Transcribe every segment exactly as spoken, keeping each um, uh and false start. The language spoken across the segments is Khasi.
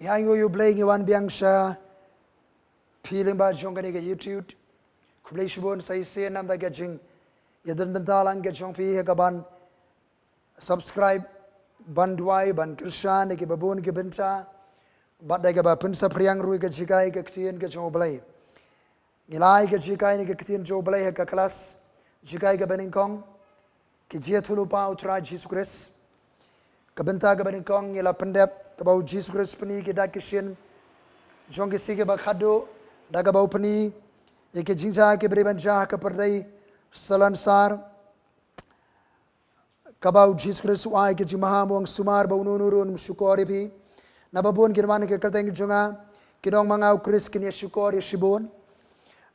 Ngi ai nguh ïa U Blei ngi wan biang sha phi lyngba jong kane ka YouTube. Khublei shibun sa shisien namar ka jingïadon bynta lang ka jong phi ha kaban subscribe, ban duwai, ban kyrshan ïa kiba bun ki bynta bad da kaba pynsaphriang ruh ïa ka jinghikai ka ktien ka jong U Blei. Ngi la ai ka jinghikai ne ka ktien jong U Blei ha ka klas jinghikai kaba nyngkong, ki jingïathuhlypa U Trai Jisu Khrist. Ka bynta kaba nyngkong ngi la pyndep kaba U Jisu Khrist pyni ki dak ki shin jong ki sngi kiba khadduh, da kaba u pyni ïa ki jingjia kiba dei ban jia ha ka pyrthei salonsar. Kaba U Jisu Khrist u ai ka jingmaham, u ong sumar ba uno uno ruh un shukor ïa phi. Naba bun kin wan ha ka kyrteng jong nga, kin ong ma nga U Khrist, kin ïashukor ïa shibun.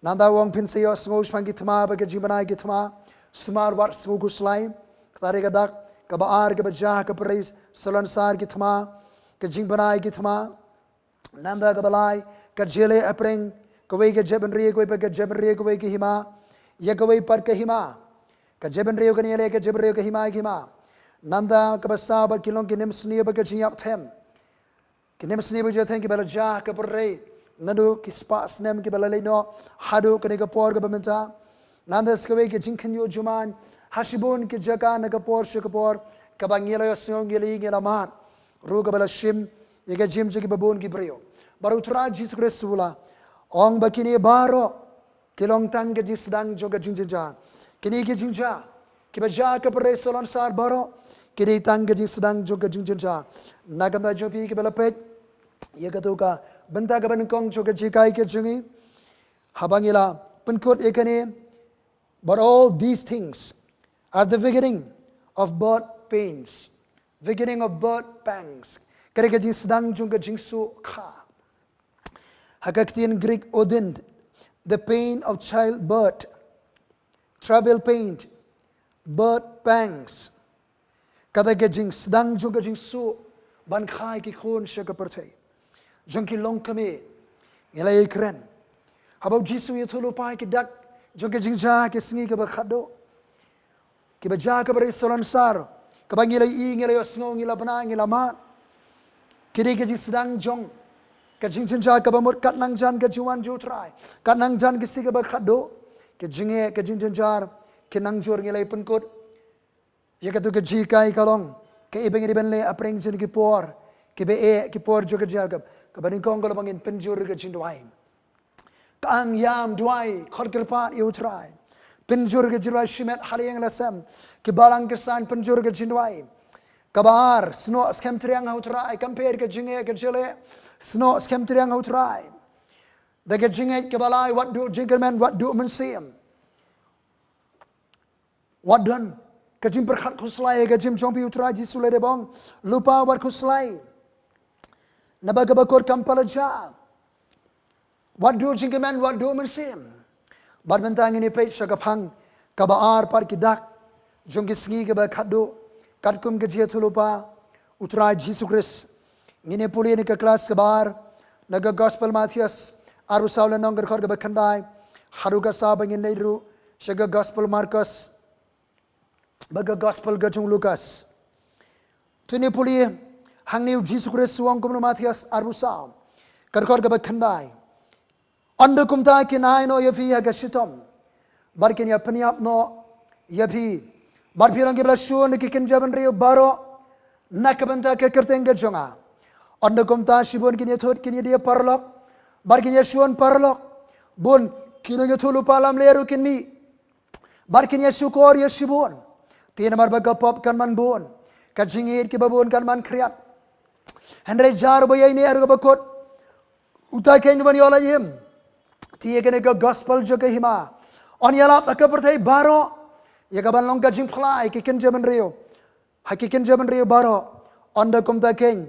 Nangta u ong phin sa ïohsngew shaphang ki thma bad ka jingbna ïa ki thma. Sumar wat sngew khuslai. Kata dei ka dak kaba ar kaba jia ha ka pyrthei salonsar, ki thma, ka jingbna ïa ki thma. Nangta kaba lai, ka jingïaleh hapdeng kawei ka jaitbynriew kawei pat ka jaitbynriew kawei ka hima ïa kawei pat ka hima. Ka jaitbynriew kane ïaleh ka jaitbynriew ka hima ïa ka hima. Nangta kaba saw, bad kin long ki nemsniew bad ka jingïap them. Ki nemsniew bad ka jingïap them kiba la jia ha ka pyrthei naduh ki spah snem kiba la leit noh haduh kane ka por kaba mynta. Nangta sa kawei ka jingkhynñiuh jumai ha shibun ki jaka na ka por sha ka por, kaba ngi la ïohsngew, ngi la ïohi, ngi la mad ruh, kaba la shim ïa ka jingim jong kiba bun ki briew. Bad U Trai Jisu Khrist u la ong ba kine baroh ki long tang ka jingsdang jong ka jingjynjar. Kine ki jingjia kiba jia ha ka pyrthei salonsar baroh, ki dei tang ka jingsdang jong ka jingjynjar. Na ka bynta jong phi kiba la peit ïa kato ka bynta kaba nyngkong jong ka jinghikai ka jong ngi, haba ngi la pynkut ïa kane, "But all these things are the beginning of birth pains." Beginning of birth pangs. Ka dei ka jingsdang jong ka jingsuh kha. Ha ka ktien Greek, odin, the pain of childbirth, travel pain, birth pangs. Kata ka jingsdang jong ka jingsuh ban kha ïa ki khun sha ka pyrthei. Jong ki longkmie, ngi la ïakren. Haba U Jisu u ïathuhlypa ïa ki dak jong ka jingjia ha ki sngi kiba khadduh, kiba jia ha ka pyrthei salonsar, kaba ngi la ïohi, ngi la ïohsngew, ngi la bna, ngi la mad. Ki dei ka jingsdang jong ka jingjynjar kaba mut kat nangjan ka jingwan jong U Trai, kat nangjan ki sngi kiba khadduh, ka jingeh, ka jingjynjar, ki nang jur. Ngi la pynkut ïa kato ka jinghikai, ka long kaei ba ngi dei ban leh hapdeng jong ki por kiba eh, ki por jong ka jingïarap. Kaba nyngkong ka long ba ngin pynjur ka jingduwai. Ka ang, ïam, duwai, khot kyrpad ïa U Trai. Pynjur ka jingduwai shimet ha la ïing la sem. Ki balang ki san, pynjur ka jingduwai. Kaba ar, snoh skhem triang ha U Trai, kam pher ka jingeh ka jingleh, snoh skhem triang ha U Trai. Da ka jingngeit. Kaba lai, wat duh jingkyrmen, wat duh mynsiem. Wat don ka jingpyrkhat khuslai ha ka jingim jong phi. U Trai Jisu u la dep ong, lypa, wat khuslai. Naba kaba kut kam pat la jia. Wat duh jingkmen, wat duh mynsiem. Bad mynta ngin ïa peit sha ka phang kaba ar pat, ki dak jong ki sngi kiba khadduh, katkum ka jingïathuhlypa U Trai Jisu Khrist. Ngin ïa pule na ka klas kaba ar na ka Gospel Mathaios arphew saw, lynnong ka dkhot kaba khyndai haduh ka saw, bad ngin leit ruh sha ka Gospel Markos bad ka Gospel ka jong u Lukas. To ngin ïa pule hangne, U Jisu Khrist u ong kumno, Mathaios arphew saw, ka dkhot kaba khyndai: Ynda kumta kin ai noh ïa phi ha ka shitom, bad kin ïa pynïap noh ïa phi. Bad phi long kiba la shun da ki kynja bynriew baroh na ka bynta ka kyrteng ka jong nga. Ynda kumta shibun kin ïa thut, kin ïa die paralok, bad kin ïa shun paralok. Bun ki nongïathuhlypa lamler ruh kin mih, bad kin ïa shukor ïa shibun. Te namar ba ka pop kan man bun, ka jingïeit kiba bun kan man khriat. Hynrei jar ba ïaineh ruh kaba kut, uta keiñ uban ïoh lait im. Te ïa kane ka Gospel jong ka hima yn ïalap ha ka pyrthei baroh ïa kaban long ka jingphla ha ki kynja bynriew, ha ki kynja bynriew baroh. Ynda kumta keiñ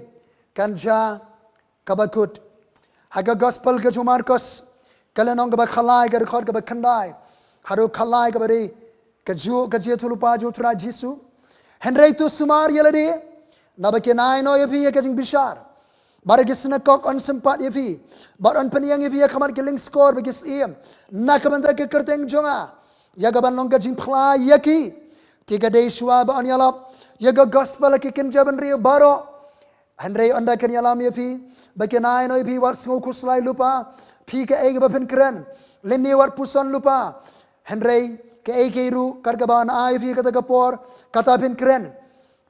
kan jia kaba kut. Ha ka Gospel ka jong u Markos, ka lynnong kaba khatlai, ka dkhot kaba khyndai haduh khatlai, kaba dei kajuh ka jingïathuhlypa jong U Trai Jisu. Hynrei to sumar ïa lade, naba kin ai noh ïa phi ha ka jingbishar, bad ha ki synagog yn sympat ïa phi, bad yn pynïeng ïa phi ha khmat ki lyngskor bad ki syiem na ka bynta ka kyrteng jong nga, ïa kaban long ka jingphla ïa ki. Te ka dei shuwa ba yn ïalap ïa ka Gospel ha ki kynja bynriew baroh, Hynrei ynda kin ïalam ïa phi ba kin ai noh ïa phi, wat sngew khuslai lypa phi kaei kaba phin kren, lymne wat puson lypa. Hynrei kaei kaei ruh kat kaba yn ai ïa phi kata ka por, kata phin kren.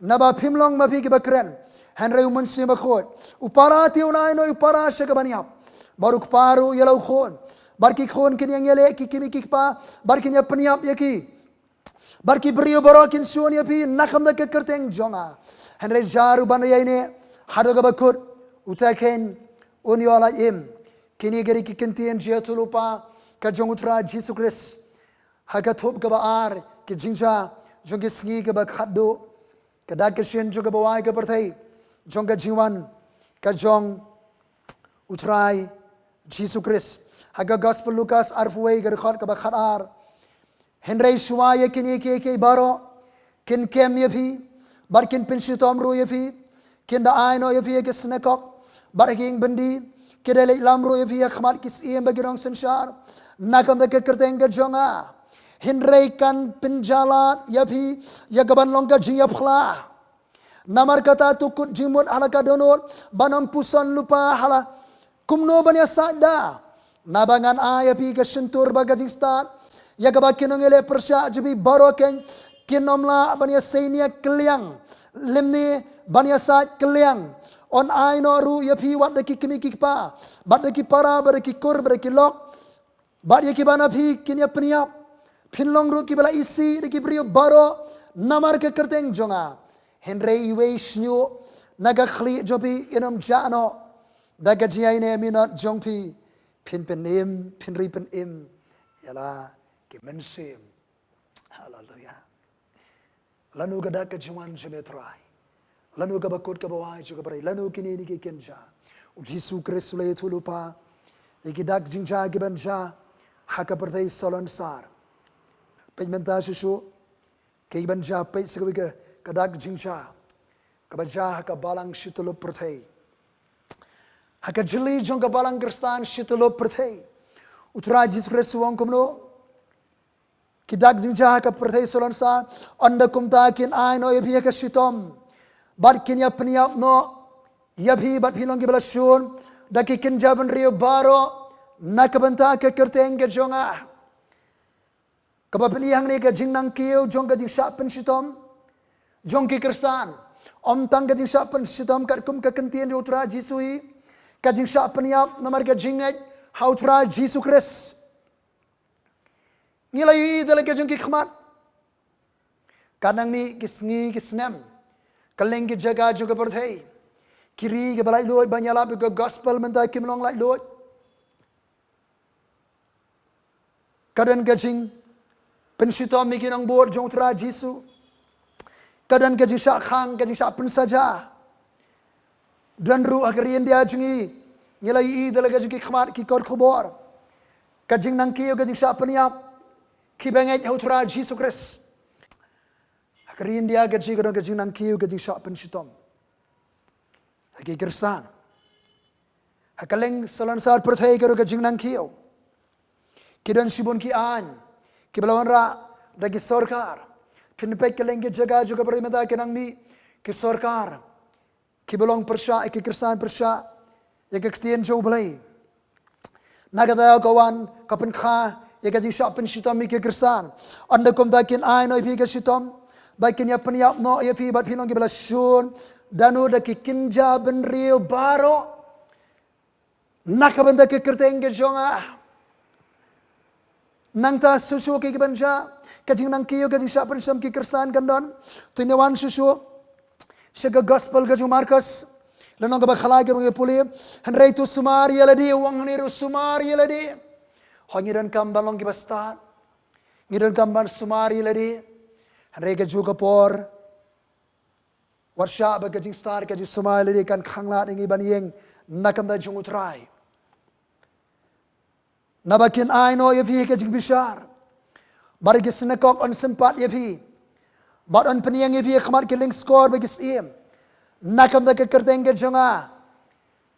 Naba phim long ma phi kiba kren, hynrei U Mynsiem Bakhuid u para te un ai noh ïa u para sha kaban ïap. Bad u kpa ruh ïa la u khun, bad ki khun kin ïa ngeit ïa ki kmie ki kpa, bad kin ïa pynïap ïa ki. Bad ki briew baroh kin shun ïa phi na ka bynta ka kyrteng jong nga. Hynrei jia ruh ban ïa ine, haduh kaba kut, uta keiñ un ïoh la im. Kine ki dei ki kyntien jia jong u Trai Jisu Khrist. Ha ka thup kaba ar, ki jingjia jong ki sngi kaba khatduh, ka dak ka shin jong kaba wai ka pyrthei, jong ka jingwan ka jong u Trai Jisu Khrist. Ha ka Gospel Lukas arphew wei, ka dkhot kaba khatar. Hynrei shuwa ïa kine kiei kiei baroh, kin kem ïa phi, bad kin pynshitom ruh ïa phi, kin da ai noh ïa phi ha ki synagog bad ha ki ïing byndi, kin da leit lam ruh ïa phi ha khmat ki syiem bad ki nongsynshar na ka bynta ka kyrteng ka jong nga. Hynrei kan pynjah lad ïa phi ïa kaban long ka jingïaphylla. Namar kata to kut jingmut ha la ka dohnud, ban ym puson lypa ha la kumno ban ïasaid da. Naba ngan ai ïa phi ka shyntur bad ka jingstad, ïa kaba ki nongïaleh pyrshah jong phi baroh keiñ kin ym lah ban ïaseiñ kylliang, lymne ban ïasaid kylliang. Yn ai noh ruh ïa phi wat da ki kmie ki kpa, bad da ki para, bad da ki kur, bad da ki lok, bad ïa kiba na phi kin ïa pynïap. Phin long ruh kiba la isih da ki briew baroh namar ka kyrteng jong nga. Hynrei iwei i shñiuh na ka khlieh jong phi in ym jah noh da ka jingïaineh minot jong phi. Phin pynim, phin ri pynim ïa la ki mynsiem. Haleluya. Lano ka dak ka jingwan jong me Trai? Lano kaba kut kaba wai jong ka pyrthei? Lano kine kine ki kynja? U Jisu Khrist u la ïathuh lypa ïa ki dak jingjia kiban jia ha ka pyrthei salonsar. Peit mynta shuh shuh kiban jia, peit sa kawei ka, ka dak jingjia kaba jia ha ka balang shi tyllup pyrthei. Ha ka jylli jong ka balang Khristan shi tyllup pyrthei, u Trai Jisu Khrist u ong kumno? Ki dak jingjia ha ka pyrthei salonsar, ynda kumta kin ai noh ïa phi ha ka shitom, bad kin ïa pynïap noh ïa phi, bad phin long kiba la shun da ki kynja bynriew baroh na ka bynta ka kyrteng ka jong nga. Kaba pyni hangne ka jingnangkiew jong ka jingshah pynshitom jong ki Khristan. Ym tang ka jingshah pynshitom katkum ka kyntien jong u Trai Jisu hi, ka jingshah pynïap namar ka jingngeit ha u Trai Jisu Khrist. Ngi la ïohi da la ka jong ki khmat, ka nang mih ki sngi ki snem, kylleng ki jaka jong ka pyrthei, ki ri kiba laitluid ban ïalap ïa ka gospel mynta kim long laitluid. Ka don ka jingpynshitom ïa ki nongbud jong u Trai Jisu. Ka don ka jingshah khang, ka jingshah pynsaja. Don ruh ha ka ri India jong ngi, ngi la ïohi da la ka jong ki khmat ki kot khubor, ka jingnangkiew, ka jingshah pynïap kiba ngeit ha u Trai Jisu Khrist. Ha ka ri India ka jong ngi ka don ka jingnangkiew, ka jingshah pynshitom ha ki Khristan. Ha kylleng salonsar pyrthei ka don ka jingnangkiew. Ki don shibun ki aiñ kiba la wanrah da ki sorkar. Phin peit kylleng ki jaka jong ka pyrthei mynta ki nang mih ki sorkar kiba long pyrshah ïa ki Khristan, pyrshah ïa ka ktien jong U Blei. Na kata ka wan ka pynkha ïa ka jingshah pynshitom ïa ki Khristan. Ynda kumta kin ai noh ïa phi ka shitom, bad kin ïa pynïap noh ïa phi, bad phin long kiba la shun da nu da ki kynja bynriew baroh na ka bynta ka kyrteng ka jong nga. Nangta shuh shuh kiei kiban jia, ka jingnangkiew, ka jingshah pynshitom ki Khristan kan don. To ngin wan shuh shuh sha ka gospel ka jong u Markos, lynnong kaba khatlai, kaba ngi pule. Hynrei to sumar ïa lade, u ong hangne ruh sumar ïa lade. Hooid ngi donkam ban long kiba stad, ngi donkam ban sumar ïa lade. Hynrei kajuh ka por, wat shah ba ka jingstad, ka jingsumar ïa lade kan khanglad ïa ngi ban ïeng na ka bynta jong u Trai. Naba kin ai noh ïa phi ha ka jingbishar, bad ha ki synagog yn sympat ïa phi, bad yn pynïeng ïa phi ha khmat ki lyngskor bad ki syiem na ka bynta ka kyrteng ka jong nga,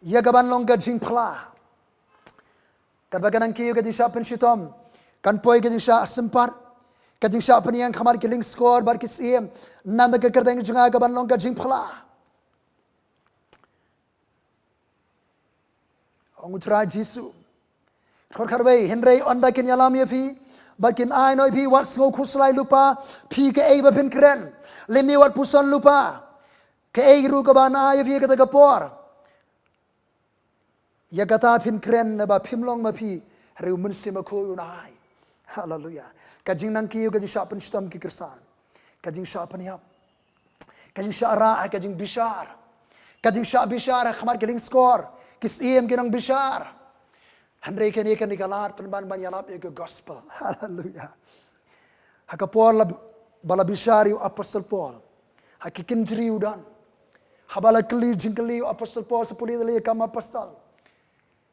ïa kaban long ka jingphla. Katba ka nangkiew, ka jingshah pynshitom, kan poi ka jingshah sympat, ka jingshah pynïeng ha khmat ki lyngskor bad ki syiem na ka bynta ka kyrteng ka jong nga, kaban long ka jingphla. Ong u Trai Jisu. Khot khatwei, hynrei ynda kin ïalam ïa phi, bad kin ai noh ïa phi wat sngew khuslai lypa, phi kaei ba phin kren. Lymne wat puson lypa. Kaei ruh kaba ngan ai ïa phi ha kata ka por. Ïa kata phin kren naba phim long ma phi, hynrei u Mynsiem Bakhuid un ai. Haleluya. Ka jingnang kiew, ka jingshah pynshitom ki Khristan. Ka jingshah pynïap. Ka jingshah rah, ka jingbishar. Ka jingshah bishar ha khmat ki lyngskor. Ki syiem, ki nongbishar. Hynrei kane, kane ka lad pynban ban ïalap ïa ka gospel. Haleluya. Ha ka por la, ba la bishar ïa u apostol Paul. Ha ki kynjri u don. Haba la kylli jingkylli u apostol Paul, sa pule da lei kam apostol.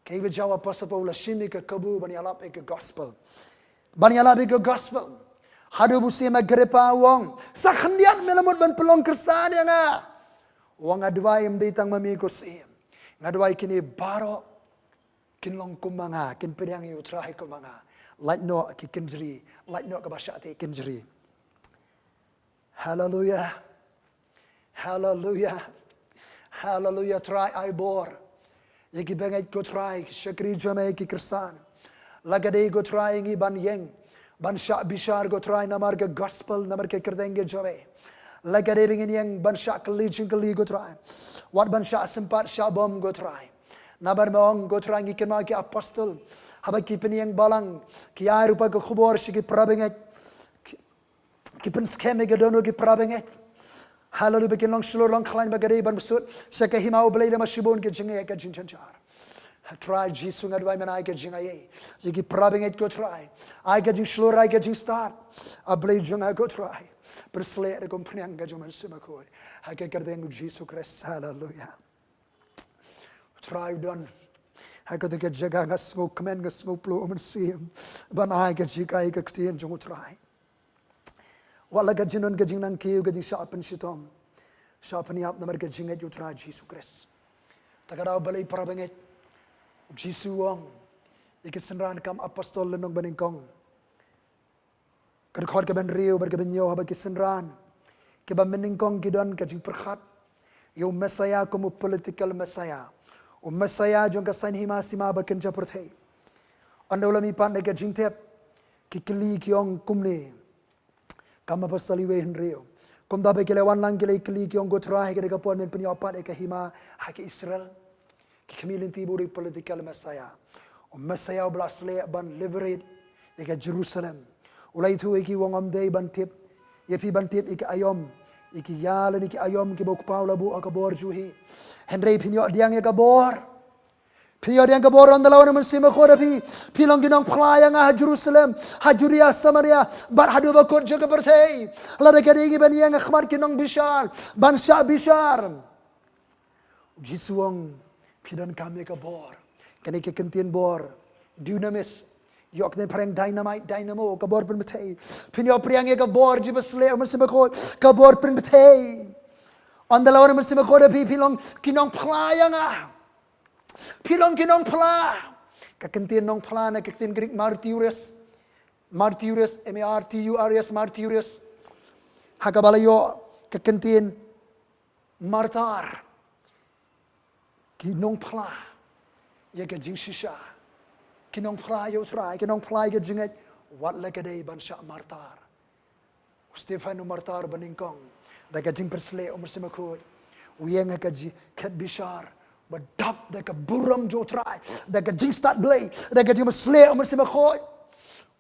Kaei ba jaw u apostol Paul, u la shim ïa ka kabu ban ïalap ïa ka gospel. Ban ïalap ïa ka gospel. Haduh ba u syiem Agrippa u ong, sa khyndiat me la mut ban pynlong Khristan ïa nga. U ong, nga duwai ym dei tang ma me ko syiem. Nga duwai kine baroh kin long kum ma nga, kin pdiang ïa u Trai kum ma nga. Lait noh ki kynjri, lait noh kaba shah teh kynjri. Haleluya. Haleluya. Haleluya. Trai, ai bor ïa ki bangeit ko Trai, ki shakri jong me ki Khristan. La ka dei ko Trai ngi ban ïeng ban shah bishar ko Trai namar ka gospel, namar ka kyrteng ka jong me. La ka dei ba ngin ïeng ban shah kylli jingkylli ko Trai. Wat ban shah sympat shah bom ko Trai. Namar me ong ko Trai ngi kynmaw ki apostol. Haba ki pynïeng balang, ki ai ruh pat ka khubor sha ki para bangeit. Ki, ki pynskhem ïa ka dohnud ki para bangeit. Haleluya, ba kin long shlur long khlaiñ, ba ka dei ban bsut sha ka hima U Blei lem ha shibun ki jingeh, ka jingjynjar. Trai Jisu, nga duwai men ai ka jingaiei ïa ki para bangeit ko Trai. Ai ka jingshlur, ai ka jingstad. A Blei jong nga ko Trai, pynsleh da ka umphniang ka jong u Mynsiem Bakhuid. Ha ka kyrteng u Jisu Khrist. Haleluya. Trai u don ha kata ka jaka, nga sngewkmen, nga sngewpluh, u Mynsiem, ban ai ka jinghikai ka ktien jong u Trai. Wat la ka jingdon ka jingnang kiew, ka jingshah pynshitom, shah pynïap namar ka jingngeit ïa u Trai Jisu Khrist. Ta ka daw balei para bangeit, u Jisu u ong ïa ki synran kam apostol lynnong banyngkong. Ka dkhot kaba hynriew bad kaba hynñiew, haba ki synran kiba mynnyngkong ki don ka jingpyrkhat ïa u Messaïah kum u political Messiah, u Messaïah jong ka saiñ hima sima ba kynja pyrthei. Ynda u la mihpat na ka jingtep, ki kylli ki ong kumne. Kam apostol iwei hynriew. Kumta ba ki la wan lang ki la kylli ki ong, ko Trai, ha kane ka por men pynïoh pat ïa ka hima ha ka Israel? Ki khmih lynti ba u dei political Messiah. U Messiah uba la sleh ban liberate ïa ka Jerusalem. U la ïathuh ïa ki u ong ym dei ban tip ïa phi, ban tip ïa ki aïom, ïa ki ïa lane ïa ki aïom kiba u Kpa u la buh ha ka bor jong u hi. Hynrei phin ïoh pdiang ïa ka bor. Phin ïoh pdiang ka bor ynda la wan u Mynsiem Bakhuid ha phi. Phin long ki nongphla ïa nga ha Jerusalem, ha Judea, Samaria, bad haduh ba kut jong ka pyrthei. Lada ka dei ngi ban ïeng ha khmat ki nongbishar, ban shah bishar. Jisu u ong, phi donkam ïa ka bor. Kane ka kyntien bor, dunamis. Ïoh ka ktien phareng dynamite, dynamo, ka bor pynbthei. Phin ïoh pdiang ïa ka bor jong u Mynsiem Bakhuid, ka bor pynbthei. Ynda la wan u Mynsiem Bakhuid ha phi, phi long ki nongphla ïa nga. Phi long ki nongphla. Ka kyntien nongphla na ka ktien Greek martyrs. Martyrs, M A R T U R S, martyrs. Ha kaba la ïoh ka kyntien martyr. Ki nongphla ïa ka jingshisha. Ki nongphla ïa u Trai, ki nongphla ïa ka jingngeit. Wat la ka dei ban shah martyr. U Stephen u martyr banyngkong, da ka jingpynsleh u Mynsiem Bakhuid. U ïeng ha ka jingkhet bishar, ba dap da ka burom jong u Trai, da ka jingstad Blei, da ka jingpynsleh u Mynsiem Bakhuid.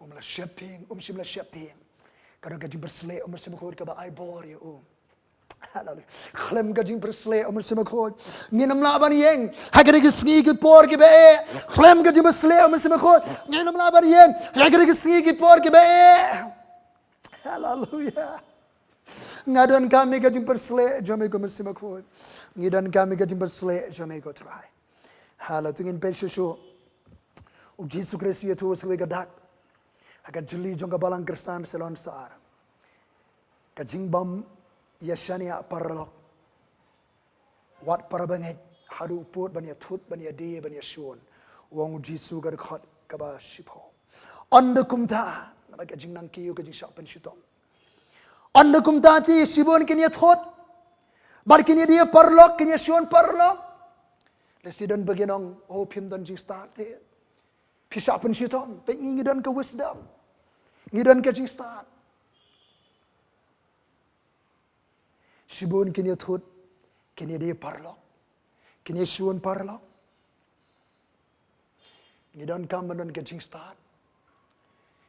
Um la sheptieng, um shym la sheptieng. Ka don ka jingpynsleh u Mynsiem Bakhuid kaba ai bor ïa u. Haleluya. Khlem ka jingpynsleh u Mynsiem Bakhuid, ngin ym lah ban ïeng ha kine ki sngi ki por kiba eh. Khlem ka jingpynsleh u Mynsiem Bakhuid, ngin ym lah ban ïeng ha kine ki sngi ki por kiba eh. Haleluya. Nga donkam ïa ka jingpynsleh jong me ko Mynsiem Bakhuid. Ngi donkam ïa ka jingpynsleh jong me ko Trai. Haleluya. To ngin peit shuh shuh. U Jisu Khrist u ïathuh sa kawei ka dak ha ka jylli jong ka Balang Khristan Ceylon Sar. Ka jingbym ïashaniah paralok. Wat para bangeit haduh u pud ban ïathut, ban ïadie, ban ïashun. U ong u Jisu ha ka dkhot kaba shiphew. Ynda kumta, namar ka jingnang kiew, ka jingshah pynshitom. Ynda kumta te shibun kin ïathut. Bad kin ïadie paralok, kin ïashun paralok. Lehse don ba kin ong, oh, phim don jingstad te. Phi shah pynshitom, peit ngi ngi don ka wisdom. Ngi don ka jingstad. Shibun kin ïa thut, kin ïa die paralok, kin ïa shun paralok. Ngi donkam ban don ka jingstad.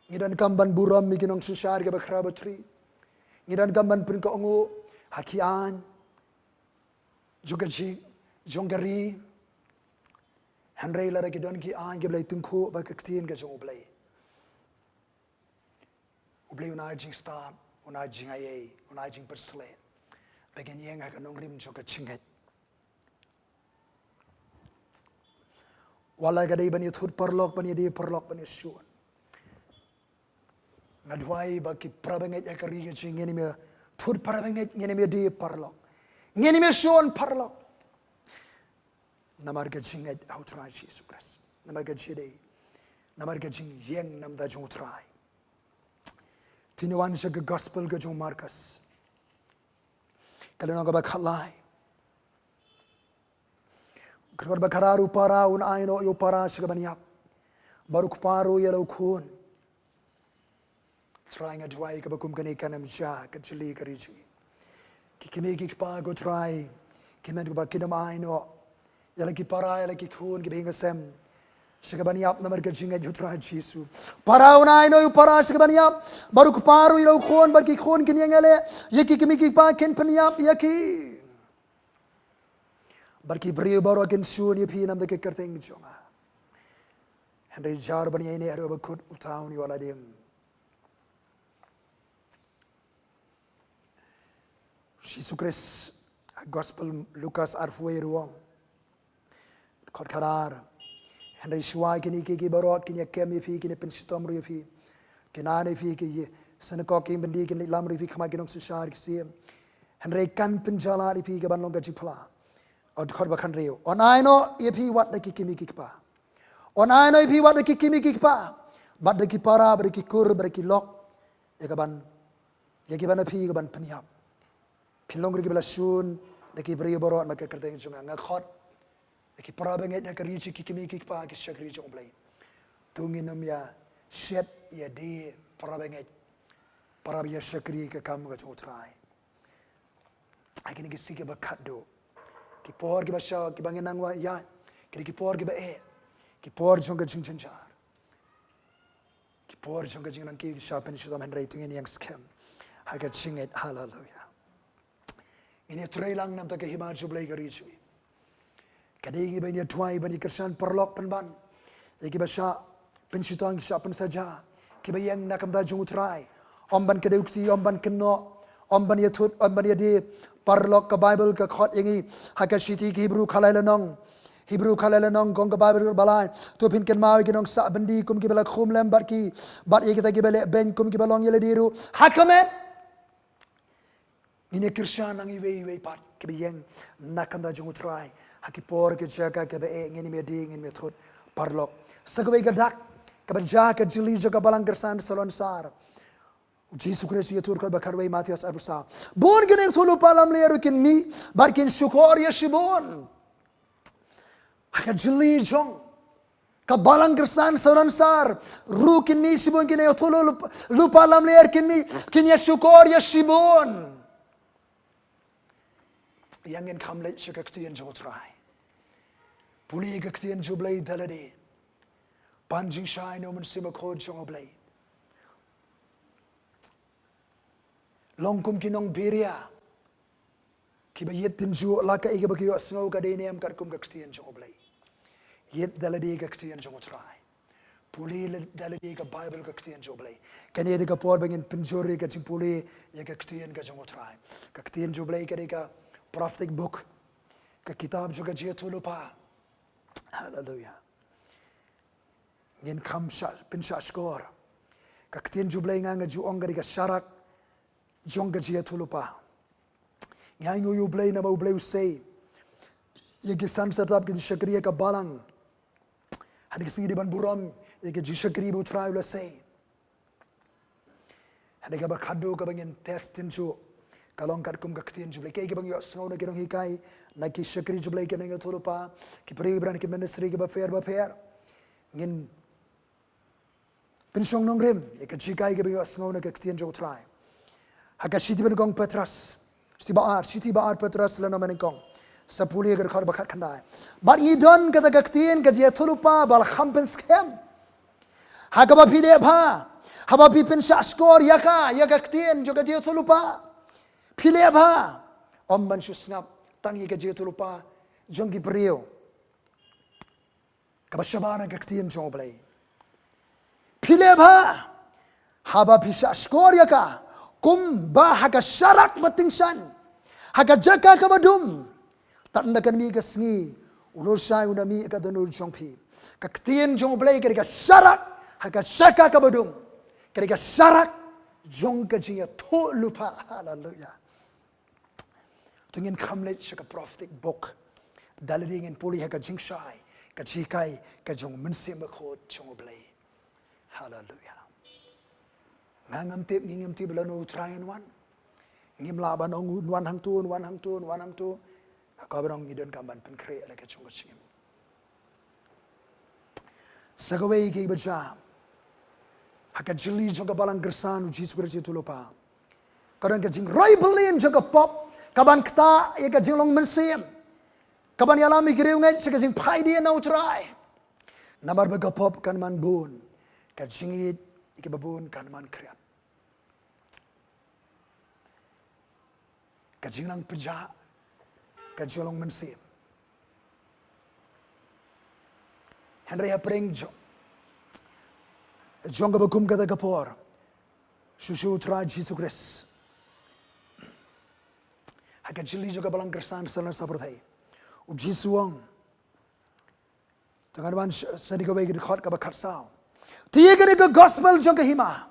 Ngi donkam ban burom ïa ki nongsynshar kiba khraw ba tri. Ngi donkam ban pynkohnguh ha ki aiñ jong ka jing, jong ka ri. Hynrei lada ki don ki aiñ kiba la tyngkhuh bad ka ktien ka jong U Blei, U Blei un ai jingstad, un ai jingaiei, un ai jingpynshlur. Ba ngin ïeng ha ka nongrim jong ka jingngeit. Wat la ka dei ban ïa thut paralok, ban ïa die paralok, ban ïa shun. Nga duwai ba ki parabangeit ha ka ri ka jong ngi ngin ym ïa thut parabangeit, ngin ym ïa die paralok, ngin ym ïa shun paralok. Namar ka jingngeit ha U Trai Jisu Khrist. Namar ka jingïadei. Namar ka jingïeng na ka bynta jong U Trai. Te ngin wan sha ka gospel ka jong u Markos. Ka lynnong kaba khatlai. Ka dkhot ba khatar, u para un ai noh ïa u para sha ka ban ïap. Bad u kpa ruh ïa la u khun. Trai, nga duwai kaba kum kane kan ym jia ha ka jylli ka ri jong ngi. Ki kmie ki kpa, ko Trai, ki mut kumba kin ym ai noh ïa la ki para, ïa la ki khun kiba ïeng ha sem sha ka ban ïap namar ka jingngeit, ko Trai Jisu. Para un ai noh ïa u para sha ka ban ïap. Bad u kpa ruh ïa la u khun, bad ki khun kin ïeng ïaleh ïa ki kmie ki kpa, kin pynïap ïa ki. Bad ki briew baroh kin shun ïa phi na ka bynta ka kyrteng jong nga. Hynrei jar ban ïaineh haduh ba kut, uta un ïoh lade. Jisu Khrist, gospel Lukas arphew wei ruh u ong. Dkhot khatar. Hynrei shuwa kine kiei kiei baroh kin ïa kem ïa phi, kin ïa pynshitom ruh ïa phi. Kin ïaineh ïa phi ha ki synagog, ïing byndi, kin leit lam ruh ïa phi ha khmat ki nongsynshar ki syiem. Hynrei kan pynjah lad ïa phi ka ban long ka jingphla. Dkhot ba khathynriew. Un ai noh ïa phi wat da ki kmie ki kpa. Un ai noh ïa phi wat da ki kmie ki kpa. Bad da ki para, bad da ki kur, bad da ki lok. Ïa ka ban, ïa ki ban ïa phi ka ban pynïap. Phin long ruh kiba la shun da ki briew baroh na ka kyrteng jong nga. Nga khot ïa ki parabangeit ha ka ri jong ki kmie ki kpa, ki shakri jong U Blei. To ngin ym ïa shet ïa die parabangeit, para ba ïa shakri ha ka kam ka jong U Trai. Ha kine ki sngi kiba khatduh, ki por kiba shai, kiba ngin nang wad ïa, kine ki por kiba eh, ki por jong ka jingjynjar. Ki por jong ka jingnang ki shah pynshitom, hynrei to ngin ïeng skhem ha ka jingngeit. Haleluya. Ngin ïa trei lang na ka bynta ka hima jong U Blei ha ka ri jong ngi. Ka dei ngi ban ïa duwai, ban ïa kyrshan paralok pynban ïa kiba shah pynshitom, ki shah pynsaja, kiba ïeng na ka bynta jong U Trai. Ym ban kdew kti, ym ban kynnoh, ym ban ïa thut, ym ban ïa die paralok. Ka Baibl ka khot ïa ngi ha ka shithi ki Hebru khatlai lynnong. Hebru khatlai lynnong, ka ong ka Baibl, ba lai. To phin kynmaw ïa ki nongsah byndi kum kiba la khum lem bad ki, bad ïa kita kiba leh beiñ kum kiba long ïa lade ruh ha ka met. Ngin ïa kyrshan lang iwei ïa iwei pat kiba ïeng na ka bynta jong U Trai. Ha ki por, ki jaka kiba eh, ngin ym ïa die, ngin ym ïa thut paralok. Sa kawei ka dak kaba jia ha ka jylli jong ka balang kyrsan salonsar. U Jisu Khrist u ïathuh, dkhot ba khatwei, Mathaios arphew saw. Bun kin ïathuhlypa lamler ruh kin mih bad kin shukor ïa shibun. Ha ka jylli jong ka balang kyrsan salonsar ruh kin mih shibun, kin ïathuhlypa lamler, kin mih, kin ïa shukor ïa shibun. Ïa ngin kham leit sha ka ktien jong U Trai. Pule ka ktien jong U Blei da lade. Pan jingshai na u Mynsiem Bakhuid jong U Blei. Long kum ki nong Beria kiba ïit tynjuh, la kaei kaba ki ïohsngew ka dei ne em katkum ka ktien jong U Blei. Ïit da lade ka ktien jong U Trai. Pule da lade ka Baibl, ka ktien jong U Blei. Kane dei ka por ba ngin pynjur ïa ka jingpule ïa ka ktien ka jong U Trai. Ka ktien jong U Blei ka dei ka prophetic book, ka kitab jong ka jingïathuhlypa. Haleluya. Ngin kham shah, pynshah shkor. Ka ktien jong U Blei, nga nga ju ong, ka dei ka sharak jong ka jingïathuhlypa. Ngi ainguh ïa U Blei namar U Blei u sei ïa ki san sartap ki jingshakri ha ka balang. Ha kine ki sngi dei ban burom ïa ki jingshakri ba U Trai u la sei. Ha kaba khadduh kaba ngin test tynjuh, Ka long katkum ka ktien jong U Blei. Kaei kaba ngi ïohsngew na ki nonghikai, na ki shakri jong U Blei, ki nongïathuhlypa, ki briew kiba don ha ki ministry kiba pher ba pher. Ngin pynshong nongrim ïa ka jinghikai kaba ngi ïohsngew na ka ktien jong U Trai. Ha ka shithi ba nyngkong Petros, shithi ba ar, shithi ba ar Petros lynnong ba nyngkong. Sa pule ïa ka dkhot ba khatkhyndai. Bad ngi don kata ka ktien ka jingïathuhlypa ba la kham pynskhem, ha kaba phi leh bha haba phi pynshahshkor ïa ka, ïa ka ktien jong ka jingïathuhlypa. Phi leh bha, ym ban shu sngap tang ïa ka jingïathuhlypa jong ki briew kaba shabar na ka ktien jong U Blei. Phi leh bha haba phi shahshkor ïa ka, kumba ha ka sharak ba tyngshaiñ, ha ka jaka kaba dum, tad ynda kan mih ka sngi, u lurshai un da mih ha ka dohnud jong phi. Ka ktien jong U Blei ka dei ka sharak ha ka jaka kaba dum, ka dei ka sharak jong ka jingïathuhlypa. Haleluya. To ngin kham leit sha ka prophetic book, da lade ngin pule ha ka jingshai, ka jinghikai ka jong U Mynsiem Bakhuid jong U Blei. Haleluya. Nga ngam tip, ngi ngam tip lano U Trai un wan. Ngim lah ban ong un wan hangto, un wan hangto, un wan hangto. Nga kwah ban ong ngi donkam ban pynkhreh ïa la ka jong ka jingim. Sa kawei kaba jia ha ka jylli jong ka balang kyrsan U Jisu Khrist jingïathuhlypa, ka don ka jingroi byllien jong ka pop kaban ktah ïa ka jinglong mynsiem, kaban ïalam ïa ki riewngeit sha ka jingphaidien na U Trai. Namar ba ka pop kan man bun, ka jingïeit ïa kiba bun kan man khriat. Ka jingnang pynjah, ka jinglong mynsiem. Hynrei hapdeng jong, jong kaba kum kata ka por, shuh shuh U Trai Jisu Khrist, ha ka jylli jong ka balang kyrsan sha la sa pyrthei, U Jisu u ong, tang ngan wan sha, sha kawei ka dkhot kaba khatsaw. Te ïa kane ka gospel jong ka hima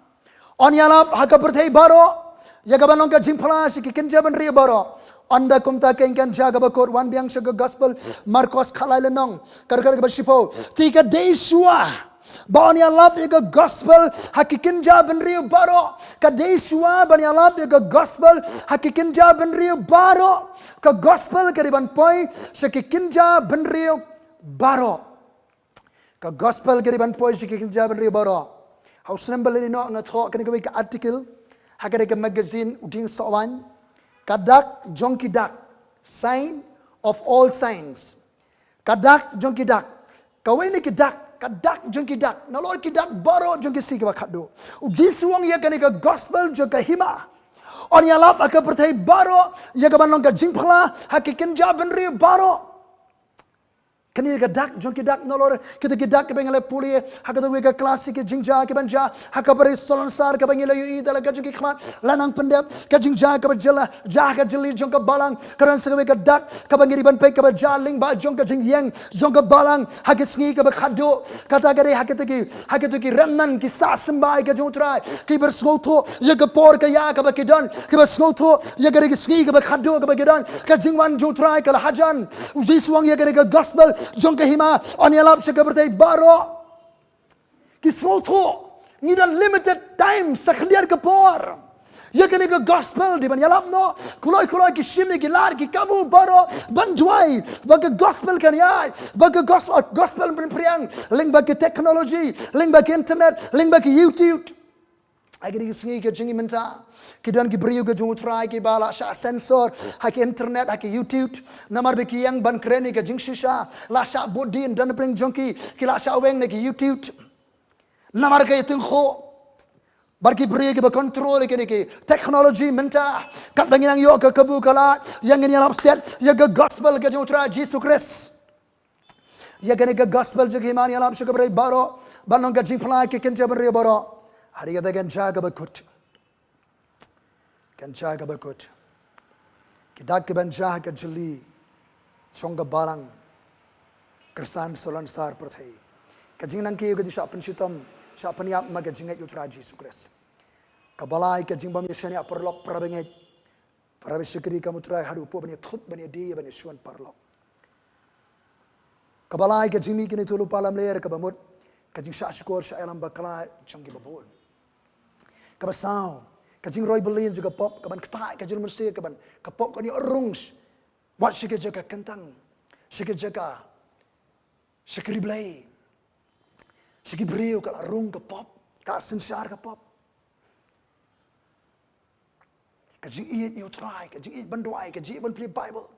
yn ïalap ha ka pyrthei baroh, ïa kaban long ka jingphla sha ki kynja bynriew baroh. Ynda kumta kein kan jia kaba kut, wan biang sha ka gospel Markos khatlai lynnong, ka dkhot kaba shiphew. Te ka dei shuwa ba yn ïalap ïa ka gospel ha ki kynja bynriew baroh. Ka dei shuwa ban ïalap ïa ka gospel ha ki kynja bynriew baroh. Ka gospel ka dei ban poi sha ki kynja bynriew baroh. Ka gospel ka dei ban poi sha ki kynja bynriew baroh. Ha u snem ba la dei noh nga thoh kane kawei ka article ha kane ka magazine U Dieng Sohwaiñ, Ka Dak jong ki Dak, Sign of All Signs. Ka dak jong ki dak, kawei na ki dak, ka dak jong ki dak, nalor ki dak baroh jong ki sngi kiba khatduh. U Jisu u ong ïa kane ka gospel jong ka hima yn ïalap ha ka pyrthei baroh, ïa kaban long ka jingphla ha ki kynja bynriew baroh. Kane ka dak jong ki dak, nalor kita ki dak kiba ngi la pule ha kata kawei ka klas, ki jingjia kiban jia ha ka Barissalonsar kaba ngi la ïohi da la ka jong ki khmat, la nang pyndep. Ka jingjia kaba jia la jia ha ka jylli jong ka balang, ka don sa kawei ka dak kaba ngi dei ban peit kaba jia lyngba jong ka jingïeng jong ka balang ha ki sngi kiba khatduh. Kata ka dei ha kita ki, ha kita ki remnant, ki sah symbai ka jong U Trai, kiba sngewthuh ïa ka por ka ïa kaba ki don, kiba sngewthuh ïa ka dei ki sngi kiba khatduh kaba ki don. Ka jingwan jong U Trai ka la hajan. U Jisu u ong ïa kane ka gospel jong ka hima yn ïalap sha ka pyrthei baroh. Ki sngewthuh ngi don limited time, sa khyndiat ka por. Ïa kane ka gospel dei ban ïalap noh. Kloi kloi ki shim ïa ki lad ki kabu baroh ban duwai ba ka gospel kan ïaid, ba ka gospel, gospel pynpriang lyngba ki technology, lyngba ki internet, lyngba ki YouTube. Ha kine ki sngi ka jong ngi mynta, ki don ki briew ka jong U Trai kiba la shah censor ha ki internet, ha ki YouTube. Namar ba ki ïeng ban kren ïa ka jingshisha, la shah bud dien, don pyrshah jong ki, ki la shah weng na ki YouTube. Namar ka ïatyngkhuh bad ki briew kiba control ïa kine ki technology mynta. Katba ngi nang ïoh ka kabu ka lad, ïa ngin ïalap stet ïa ka gospel ka jong U Trai Jisu Khrist. Ïa kane ka gospel jong ka hima yn ïalap sha ka pyrthei baroh ban long ka jingphla ha ki kynja bynriew baroh. Hynrei kata kan jia kaba kut. Kan jia kaba kut. Ki dak kiban jia ha ka jylli jong ka balang kyrsan salonsar pyrthei. Ka jingnang kiew ka dei shah pynshitom, shah pynïap ma ka jingngeit U Trai Jisu Khrist. Kaba lai ka jingbym ïashaniah paralok, para bangeit, para bashakri kam U Trai haduh hapoh ban ïathut, ban ïadie, ban ïashun paralok. Kaba lai ka jingmih ki nongïathuhlypa lamler, kaba mut ka jingshah shkor shah ïalam bakla jong kiba bun. Kaba saw, Ka jingroi bylli jong ka pop, ka ban ktai ka jong u Mynsiem, ka ban, ka pop kan ïoh rung. Wat sha ka jaka kyntang, sha ka jaka shakri Blei, sha ki briew ka la rung ka pop, ka synshar ka pop. Ka jingïeit ïa u Trai, ka jingïeit ban duwai, ka jingïeit ban pule Bible,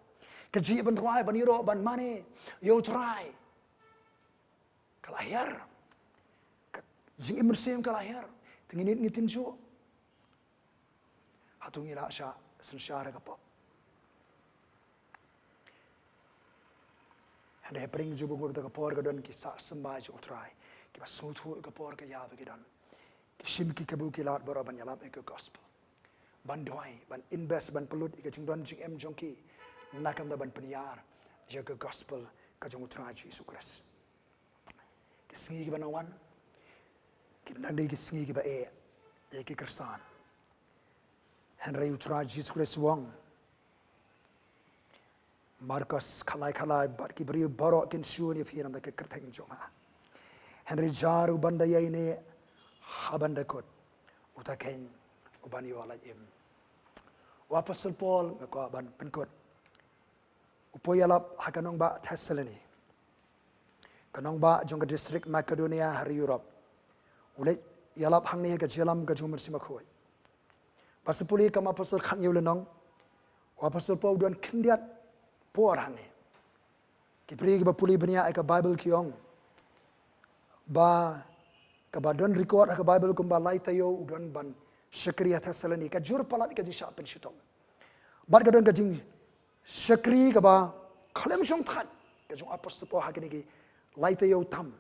ka jingïeit ban duwai, ban ïaroh, ban mane ïa u Trai, ka la hiar. Ka jingim mynsiem ka la hiar. Te ngin ïeit, ngin tynjuh. Hato ngi la shah synshar ka pop? Hynrei hapdeng jong ka por ka don ki sah symbai jong u Trai kiba sngewthuh ïa ka por ka ïa ba ki don. Ki shim ki kabu ki lad baroh ban ïalap ïa ka gospel, ban duwai, ban invest, ban pynlut ïa ka jingdon jingem jong ki, na ka bynta ban pynïar ïa ka gospel ka jong u Trai Jisu Khrist. Ki sngi kiba nang wan kin nang dei ki sngi kiba eh ïa ki khristan. Hynrei u Trai Jisu Khrist u ong, Markos khatlai khatlai, bad ki briew baroh kin shun ïa phi na ka bynta ka kyrteng jong nga. Hynrei jar uban da ïaineh ha ban da kut, uta keiñ uban ïoh lait im. U Apostol Paul, nga kwah ban pynkut. U poi ïalap ha ka nongbah Thessaloni, ka nongbah jong ka distrik Makedonia ha ri Europe. U leit ïalap hangne ha ka jingïalam ka jong u Mynsiem Bakhuid. Ba sa pule Kam Apostol khathynñiew lynnong, u Apostol Paul u don khyndiat por hangne. Ki briew kiba pule bniah ïa ka Bible ki ong ba kaba don record ha ka Bible kumba lai taïew u don ban shakri ha Thessaloni, ka jur palat ka jingshah pynshitom. Bad ka don ka jingshakri kaba khlem shongthait ka jong u Apostol Paul ha kine ki lai taïew tam.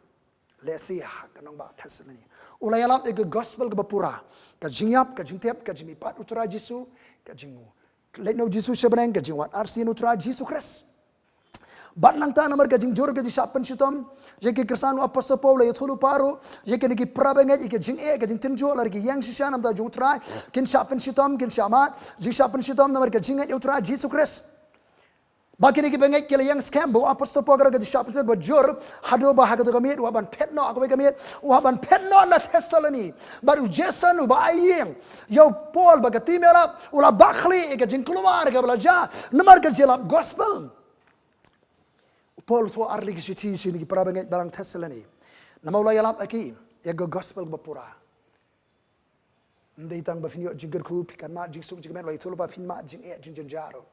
Lehse ha ka nongbah Thessaloni u la ïalap ïa ka gospel kaba pura, ka jingïap, ka jingtip, ka jingmihpat u Trai Jisu, ka jing leit noh u Jisu sha bneng, ka jingwad arsien u Trai Jisu Khrist. Bad nangta namar ka jingjur ka jingshah pynshitom ïa ki khristan, u Apostol Paul u la ïathuhlypa ruh ïa kine ki parabangeit ïa ka jingeh, ka jingtynjuh, lada ki ïeng shisha na ka bynta jong u Trai kin shah pynshitom, kin shah mad, jingshah pynshitom namar ka jingngeit ïa u Trai Jisu Khrist. Ba kine ki bangeit ki la ïeng skhem ba u Apostol Paul ka don ka jingshah pynshitom ba jur, haduh ba ha kato ka miet u hap ban phet noh, ha kawei ka miet u hap ban phet noh na Thessaloni. Bad u Jason uba ai ïing ïa u Paul ba ka team ïalap u la bakhlieh ïa ka jingkulmar kaba la jia namar ka jingïalap gospel. U Paul u thoh ar tylli ki shithi sha kine ki parabangeit balang Thessaloni. Namar u la ïalap ïa ki ïa ka gospel kaba pura. Ym dei tang ba phin ïoh jingkyrkhu, phi kan mad jingsuk jingkmen, u la ïathuhlypa phin mad jingeh jingjynjar ruh.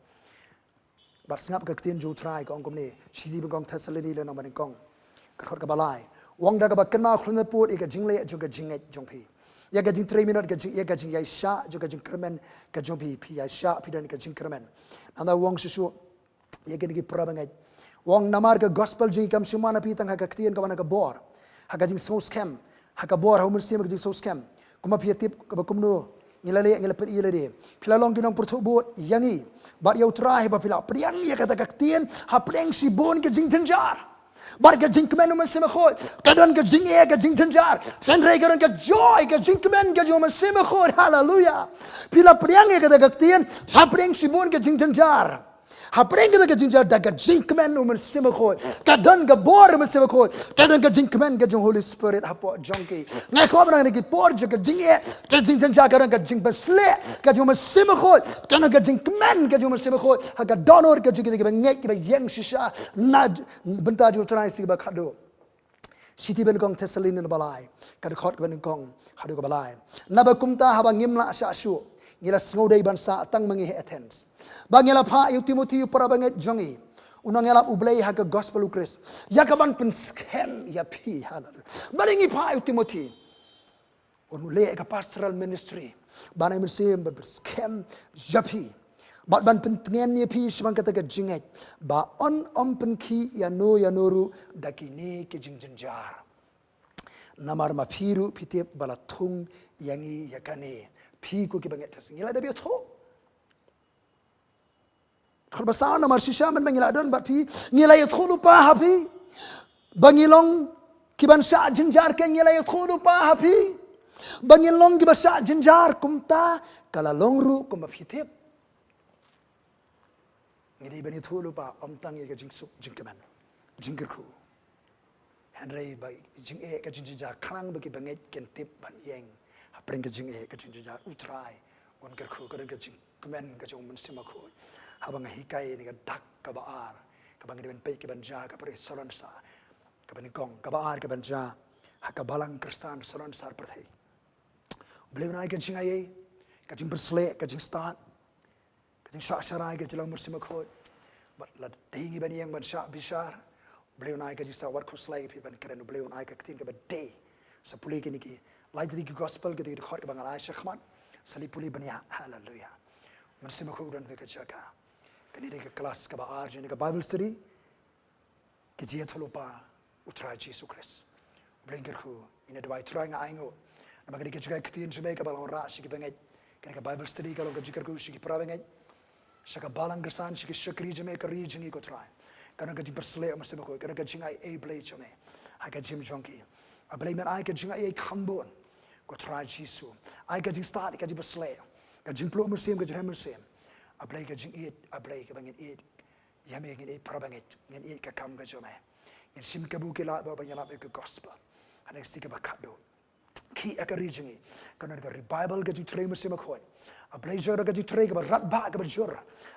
Bad sngap ka ktien jong u Trai ka ong kumne, shithi ba nyngkong Thessaloni lynnong ba nyngkong, ka dkhot kaba lai. U ong da kaba kynmaw khlem da pud ïa ka jingleh jong ka jingngeit jong phi, ïa ka jingtrei minot, ka jing, ïa ka jingïaishah jong ka jingkyrmen ka jong phi, phi ïaishah, phi don ka jingkyrmen. Nangta u ong shuh shuh ïa kine ki parabangeit, u ong namar ka gospel jong ngi kam shym wan ha phi tang ha ka ktien, ka wan ha ka bor, ha ka jingsngewskhem, ha ka bor, ha u Mynsiem, ha ka jingsngewskhem. Kumba phi ïatip kaba kumno ngi la leh, ngi la pyni lade. Phi la long ki nongpyrthuh bud ïa ngi bad ïa u Trai ba phi la pdiang ïa kata ka ktien hapdeng shibun ka jingjynjar. Bad ka jingkmen u Mynsiem Bakhuid ka don ka jingeh, ka jingjynjar, hynrei ka don ka joy, ka jingkmen ka jong u Mynsiem Bakhuid. Haleluya. Phi la pdiang ïa kata ka ktien hapdeng shibun ka jingjynjar. Hapdeng kata ka jingjynjar, da ka jingkmen u Mynsiem Bakhuid, ka don ka bor u Mynsiem Bakhuid, ka don ka jingkmen ka jong Holy Spirit hapoh jong ki. Nga kwah ba na kine ki por jong ka jingeh, ka jingjynjar, ka don ka jingpynsleh ka jong u Mynsiem Bakhuid, ka don ka jingkmen ka jong u Mynsiem Bakhuid ha ka dohnud ka jong kine kiba ngeit, kiba ïeng shisha na bynta jong u Trai Jisu Khrist ba khadduh. Shithi ba nyngkong Thessaloni lynnong ba lai, ka dkhot kaba nyngkong haduh kaba lai. Naba kumta haba ngim lah shah shuh, ngi la sngewdei ban sah tang ma ngi ha Athens, ba ngi la phah ïa u Timothi u parabangeit jong ngi, u nongïalap U Blei ha ka gospel u Khrist, ïa kaban pynskhem ïa phi. Haleluya. Balei ngi phah ïa u Timothi? Un leh ka pastoral ministry, ban ai mynsiem, ban pynskhem ïa phi bad ban pyntngen ïa phi shaphang kata ka jingngeit, ba un ym pynkhih ïano ïano ruh da kine ki jingjynjar. Namar ma phi ruh phi tip ba la thung ïa ngi ïa kane, phi ko kiba ngeit. Ngi la dep ïathuh. Khot ba saw namar shisha mynba ngi la don bad phi, ngi la ïathuhlypa ha phi ba ngin long ki ban shah jynjar. Keiñ ngi la ïathuhlypa ha phi ba ngin long ki ba shah jynjar, kumta ka la long ruh kumba phi tip. Ngi dei ban ïathuhlypa ym tang ïa ka jingsuk jingkmen, jingkyrkhu, hynrei ba jingeh, ka jingjynjar, khnang ba kiba ngeit kin tip ban ïeng hapdeng ka jingeh, ka jingjynjar. U Trai Ngan kyrkhu ka don ka jingkmen ka jong u Mynsiem Bakhuid haba nga hikai ïa kane ka dak kaba ar kaba ngi dei ban peit, kaban jia ka pyrthei salonsar, kaba nyngkong, kaba ar kaban jia ha ka Balang Khristan salonsar pyrthei. U Blei un ai ka jingaiei, ka jingpyrsleh, ka jingstad, ka jingshah sharai ka jong u Mynsiem Bakhuid. Bad lada ngi ban ïeng ban shah bishar, u Blei un ai ka jingshah wad khuslai ïa phi ban kren. U Blei un ai ka ktien kaba dei. Sa pule kine ki lai tylli ki gospel, kito ki dkhot kaba nga la ai shakhmat. Sa leit pule bniah. Haleluya. U Mynsiem Bakhuid u don ha ka jaka. Kane dei ka klas kaba ar jong kane ka Bible study. Ka jingïathuhlypa u Trai Jisu Khrist. U Blei, ngan kyrkhu, ïa kane ka duwai Trai nga ainguh. Namar kane ka jingïaid ktien jong me kaba long rah sha ki bangeit. Kane ka Bible study ka long ka jingkyrkhu sha ki para bangeit, sha ka Balang Khristan, sha ki shakri jong me, ka ri jong ngi ko Trai. Ka don ka jingpyrsleh, u Mynsiem Bakhuid, ka don ka jingaiei, Blei jong me, ha ka jingim jong ki. A Blei, men ai ka jingaiei kham bun ko Trai Jisu. Ai ka jingstad, ka jingpyrsleh, ka jingpluh mynsiem, ka jingrhem mynsiem. A Blei, ka jingïeit, a Blei, kaba ngin ïeit ïa me, ngin ïeit para bangeit, ngin ïeit ka kam ka jong me. Ngin shim kabu ki lad ba ban ïalap ïa ka gospel ha kane ka sngi kaba khatduh. Khie ïa ka ri jong ngi, kan don ka revival ka jingtrei u Mynsiem Bakhuid. A Blei jong ngi, ka jingtrei kaba radbah, kaba jur.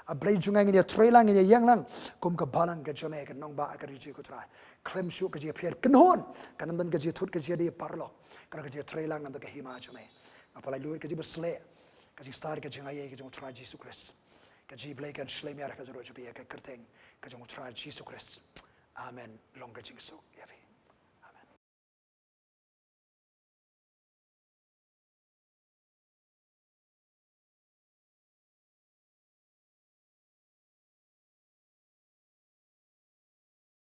A Blei jong ngi, ngin ïatrei lang, ngin ïaïeng lang kum ka Balang ka jong me, ka nongbah ka ri jong ngi ko Trai. Khlem shuh ka jingïapher kynhun, kan don ka jingthut, ka jingïadei paralok. Kan don ka jingïatrei lang na ka bynta ka hima jong me. Nga pynlait lut ka jingpyrsleh, ka jingstad, ka jingaiei ka jong u Trai Jisu Khrist. Ka jingïeit Blei kan shlei miar ha ka jingïaroh jong phi, ha ka kyrteng ka jong u Trai Jisu Khrist. Amen. Long ka jingsuk ïa